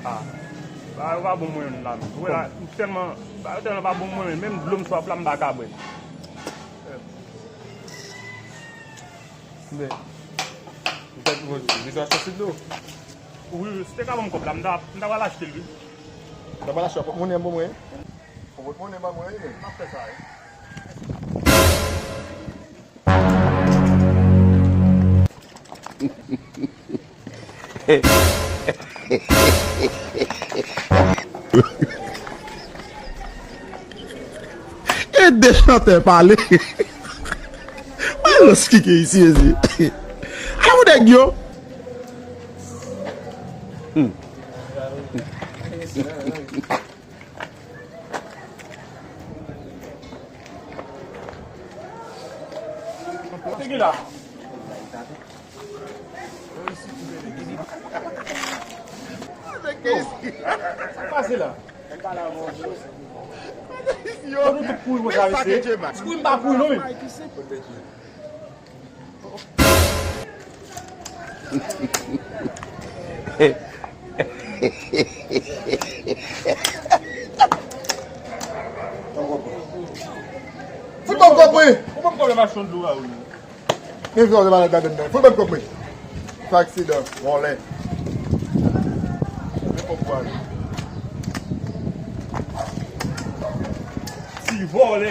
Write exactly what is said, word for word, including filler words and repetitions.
Ah, bagay yo pa bon mwen menm la menm. Ou wè la, m tèlman, bagay yo tèlman pa bon mwen menm, menm dlo m swaf la m pa ka bwè. Men, ou te, ou bezwen achte ti dlo? Wi, wi, si te ka ban m kòb la, m ta, m ta pral achte l, wi. Ou ta pral achte, w ap pot monnen an ban mwen? Ou pot monnen ban mwen, wi, men. M ap fè sa, wi. E de chantè pale. Mwen lòs kike isi, ezi. Ala pou nèg yo. Kote ki la? Sa k pase la? Yo, nou tout kouri pou travèse. Kouri m pa kouri non, men. Fout ban m kòb mwen! Ou ban m kòb la machann dlo a, wi. Men sa w te pale ladann nan. Fout ban m kòb mwen. Fè aksidan, vòlè. Men kòb ou ale. Ti vòlè.